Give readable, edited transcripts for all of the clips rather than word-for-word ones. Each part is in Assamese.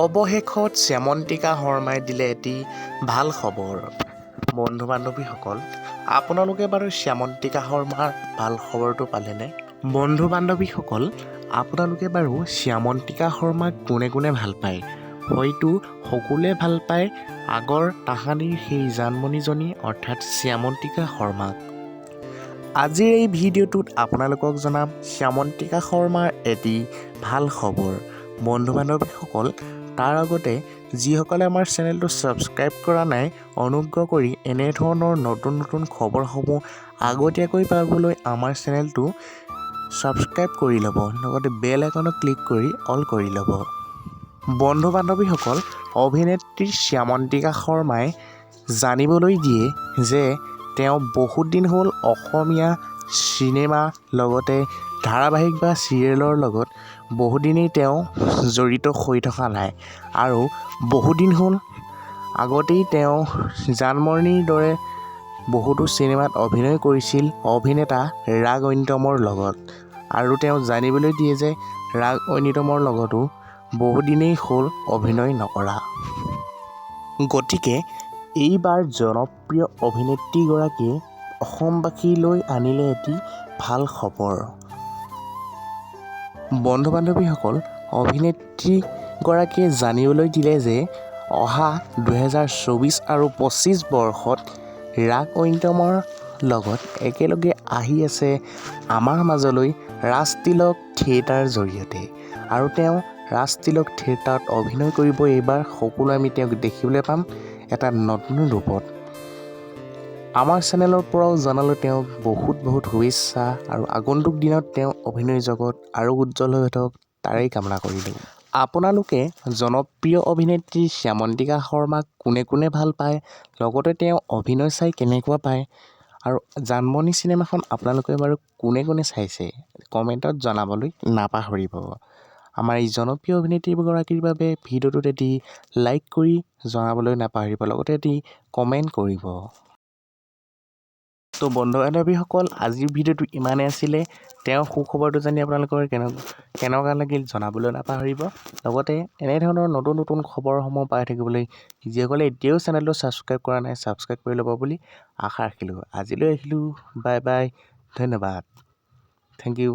অৱশেষত শ্যামন্তিকা শৰ্মাই দিলে এটি ভাল খবৰ। বন্ধু বান্ধৱীসকল, আপোনালোকে বাৰু শ্যামন্তিকা শৰ্মাৰ ভাল খবৰটো পালেনে? বন্ধু বান্ধৱীসকল, আপোনালোকে বাৰু শ্যামন্তিকা শৰ্মাক কোনে কোনে ভাল পায়? হয়তো সকলোৱে ভাল পায় আগৰ তাহানিৰ সেই জানমণিজনী, অৰ্থাৎ শ্যামন্তিকা শৰ্মাক। আজিৰ এই ভিডিঅ'টোত আপোনালোকক জনাম শ্যামন্তিকা শৰ্মাৰ এটি ভাল খবৰ। বন্ধু বান্ধৱীসকল, তাৰ আগতে যিসকলে আমাৰ চেনেলটো ছাবস্ক্ৰাইব কৰা নাই, অনুগ্ৰহ কৰি এনেধৰণৰ নতুন নতুন খবৰসমূহ আগতীয়াকৈ পাবলৈ আমাৰ চেনেলটো ছাবস্ক্ৰাইব কৰি ল'ব, লগতে বেল আইকনত ক্লিক কৰি অল কৰি ল'ব। বন্ধু বান্ধৱীসকল, অভিনেত্ৰী শ্যামন্তিকা শৰ্মাই জানিবলৈ দিয়ে যে তেওঁ বহুত দিন হ'ল অসমীয়া চিনেমা, লগতে ধাৰাবাহিক বা চিৰিয়েলৰ লগত বহুদিনেই তেওঁ জড়িত হৈ থকা নাই আৰু বহুদিন হ'ল আগতেই তেওঁ জানমণিৰ দৰে বহুতো চিনেমাত অভিনয় কৰিছিল অভিনেতা ৰাগ ঐনিতমৰ লগত। আৰু তেওঁ জানিবলৈ দিয়ে যে ৰাগ ঐনিতমৰ লগতো বহুদিনেই হ'ল অভিনয় নকৰা। গতিকে এইবাৰ জনপ্ৰিয় অভিনেত্ৰীগৰাকীয়ে অসমবাসীলৈ আনিলে এটি ভাল খবৰ। বন্ধু বান্ধৱীসকল, অভিনেত্ৰীগৰাকীয়ে জানিবলৈ দিলে যে অহা 2024 আৰু 25 বৰ্ষত ৰাগ ঐনিতমৰ লগত একেলগে আহি আছে আমাৰ মাজলৈ ৰাজতিলক থিয়েটাৰ জৰিয়তে আৰু তেওঁ ৰাজতিলক থিয়েটাৰত অভিনয় কৰিব। এইবাৰ সকলো আমি তেওঁক দেখিবলৈ পাম এটা নতুন ৰূপত। আমাৰ চেনেলৰ পৰাও জনালোঁ তেওঁক বহুত বহুত শুভেচ্ছা আৰু আগন্তুক দিনত তেওঁ অভিনয় জগত আৰু উজ্জ্বল হৈ উঠক, তাৰেই কামনা কৰিলোঁ। আপোনালোকে জনপ্ৰিয় অভিনেত্ৰী শ্যামন্তিকা শৰ্মাক কোনে কোনে ভাল পায়, লগতে তেওঁ অভিনয় চাই কেনেকুৱা পায় আৰু জানমণি চিনেমাখন আপোনালোকে বাৰু কোনে কোনে চাইছে, কমেণ্টত জনাবলৈ নাপাহৰিব। আমাৰ এই জনপ্ৰিয় অভিনেত্ৰীগৰাকীৰ বাবে ভিডিঅ'টোত এটি লাইক কৰি জনাবলৈ নাপাহৰিব, লগতে এটি কমেণ্ট কৰিব। তো বন্ধু বান্ধৱীসকল, আজিৰ ভিডিঅ'টো ইমানেই আছিলে। তেওঁৰ সুখবৰটো জানি আপোনালোকৰ কেনেকুৱা লাগিল জনাবলৈ নাপাহৰিব। লগতে এনেধৰণৰ নতুন নতুন খবৰসমূহ পাই থাকিবলৈ যিসকলে এতিয়াও চেনেলটো ছাবস্ক্ৰাইব কৰা নাই, ছাবস্ক্ৰাইব কৰি ল'ব বুলি আশা ৰাখিলোঁ। আজিলৈ আহিলোঁ, বাই বাই, ধন্যবাদ, thank U.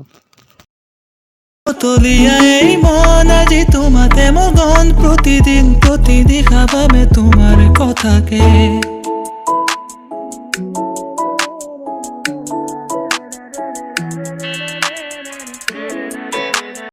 তলিয়া এই মন আজি তোমাতে মগন, প্ৰতিদিন প্ৰতি নিশা ভাবে তোমাৰ কথাকে।